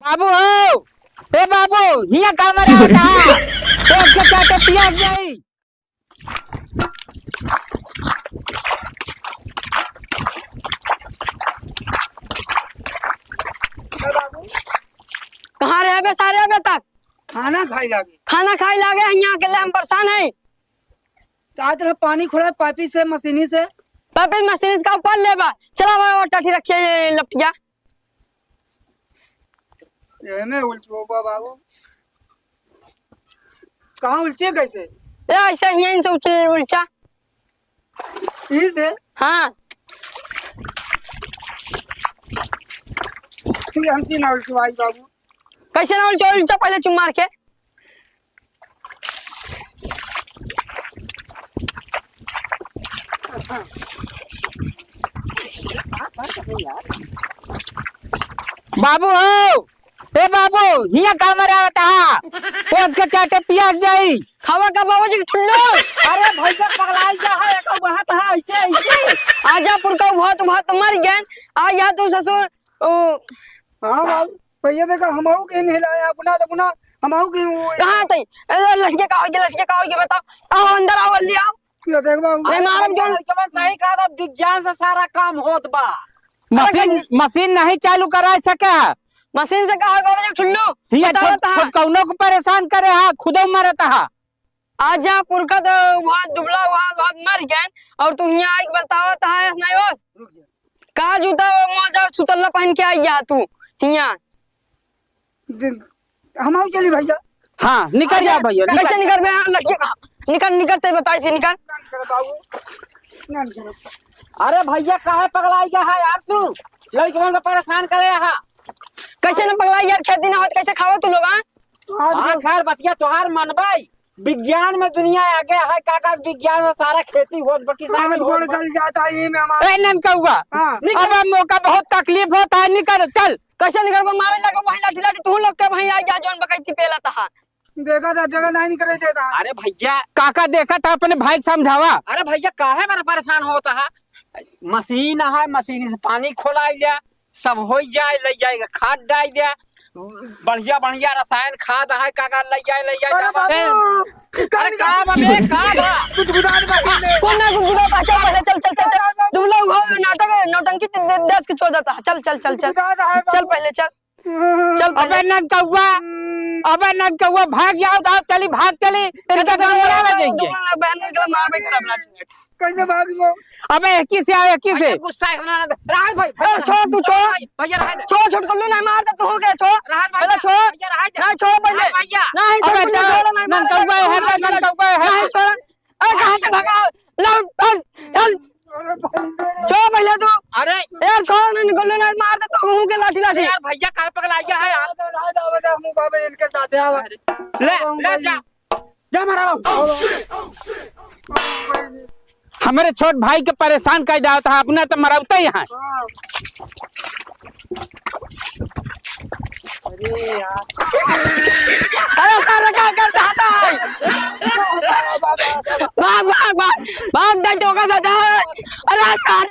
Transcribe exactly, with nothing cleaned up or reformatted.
बाबू हो, ए बाबू, हियाँ का मरे होता है? तो उसके चाटे पियास जाई। कहाँ रहे बे सारे अबे तक? खाना खाई लागे। खाना खाई लागे, हियाँ अकेले हम परेशान है। तो आज तरह पानी खोला पाइपी से, मशीनी से। पाइपी मशीनी से का ऊपर लेबा? चला भाई, और टाठी रखिए ये लपटिया। एमे उलचबो बा बाबू। कहाँ उलचे कैसे? ए, ऐसे ही यहीं से उलचे, उलचा। यहीं से? हाँ। फिर हमसे ना उलचवाई बाबू। कैसे ना उलचा, उलचा पहले चुम मार के। बाबू हो, ए बाबू, हियाँ का मरे आवत हा? पोस के चाटे पियास जाई। खावा का बाबूजी के ठुल्लू। अरे भैया पगलाई जा है, एको बहत है ऐसे, ऐसे। आजा पुरका बहुत, बहुत मर गए। आ या तू ससुर, ओ। हाँ बाबू, भैया देखा, हमहू के हिलाया, अपना तो अपना, हमहू के वो कहाँ तई? ए, लठिया का होइगे, लठिया का होइगे, बताओ। आओ, अंदर आओ, ले आओ। ये देख बाबू। नहीं, मारब जोन। जवन सही कहा था, विज्ञान से सारा काम होत बा। मशीन, अरे, मशीन नहीं चालू करा सके। मशीन से का होइगे, बाबूजी, ठुल्लू? हिया बताओ छोट, तो। छोट कौनो को परेशान करे हा, खुदो मरत हा। आजा पुरखा तो वहाँ दुबला, वहाँ, वहाँ मर गए, और तू हियाँ आइके बतावत हा, ऐसा नहीं होस? रुक जा। का जूता वो मोजा सुतल्ला पहन के आई जा तू हियाँ? दे-, हम आऊ चली भैया। हाँ, निकल जा भैया, निकल। कैसे निकल बे? हाँ, लड़के का। निकल, निकल, ते बताई थी, निकल। ना निकल बाबू, ना निकल। अरे भैया, काहे पगलाई गया है यार तू? लड़कियों को परेशान करे हा। कैसे ना पगलाई यार, खेती ना होत, कैसे खावा तू लोग, हाँ? हाँ, खैर बतिया तोहार मनबाई। विज्ञान में दुनिया आगे है, का का विज्ञान से सारा खेती होत बा, किसान हाथ होत गोड़ बा। गल जाता है, ये में हमारा। ए ननकौआ, हाँ। निकल। अब मौका बहुत तकलीफ होता है, निकल, चल। कैसे निकल बा? मारे लगे वहीं लाठी लाठी, तू लोग के वहीं आई जा, जौन बकैती पेला तहा। देखा था, जगह नहीं निकले देता। अरे भैया। काका देखा था, अपने भाई के समझावा। अरे भैया, काहे मेरा परेशान होता है? मशीन है, मशीन से पानी खोलाई लिया, सब हो जाए, ले जाएगा खाद डाल दिया, बढ़िया बढ़िया रसायन खाद है, का का ले जाए, ले जाए, अरे का बा-, बाबू, ए, अरे का बा बे, का बा? गुदगुदात बा पहले। कौन ना गुदगुदात बा? चल पहले, चल, चल, चल, चल। तुम लोग हो नाटक, नौटंकी दे-, देश के चोदत है। चल, चल, चल, चल। गुदगुदात है चल बाबू। पहले, चल। चल पहले। अबे ननकौआ, अबे ननकौआ, भाग जाओ, जाओ, चली, भाग चली। इनका तो हम मरा देंगे। बहन के मार भाई, खराब लाठी। कैसे भाग गो? अबे, एक ही से आए, एक ही से। भैया, गुस्सा है, ना, ना, राहत भाई, ए, भैया, छोड़, तू छोड़। भैया, राहत दे। छोड़, छोड़, कुल्लू नहीं मारता, तू हो गया, छोड़। राहत भाई, पहले छोड़। भैया, राहत दे। नहीं, छोड़ पहले। राहत भैया। नहीं, छोड़, अबे, कुल्लू, जा, छोड़, नहीं, ननकौआ है, मारता, ननकौआ है। नहीं, छोड़। ए, कहाँ से भागा? ला, चल, चल। अरे भाई, छोड़ पहले तू। अरे। यार, छोड़, नहीं, कुल्लू नहीं मारता, तू हो गया, लाठी, लाठी। यार, भैया, काहे पगला गया है यार? राहत दे, राहत दे, हम बाबा इनके साथ है। ले, ले, जा। जा मारा बाबू। हमरे छोट भाई के परेशान कर डालत है, अपना तो मरौते ही है। अरे यार। अरे साला का कर डालता है? भाग, भाग, भाग, भाग, दे धोखा देता है। अरे साला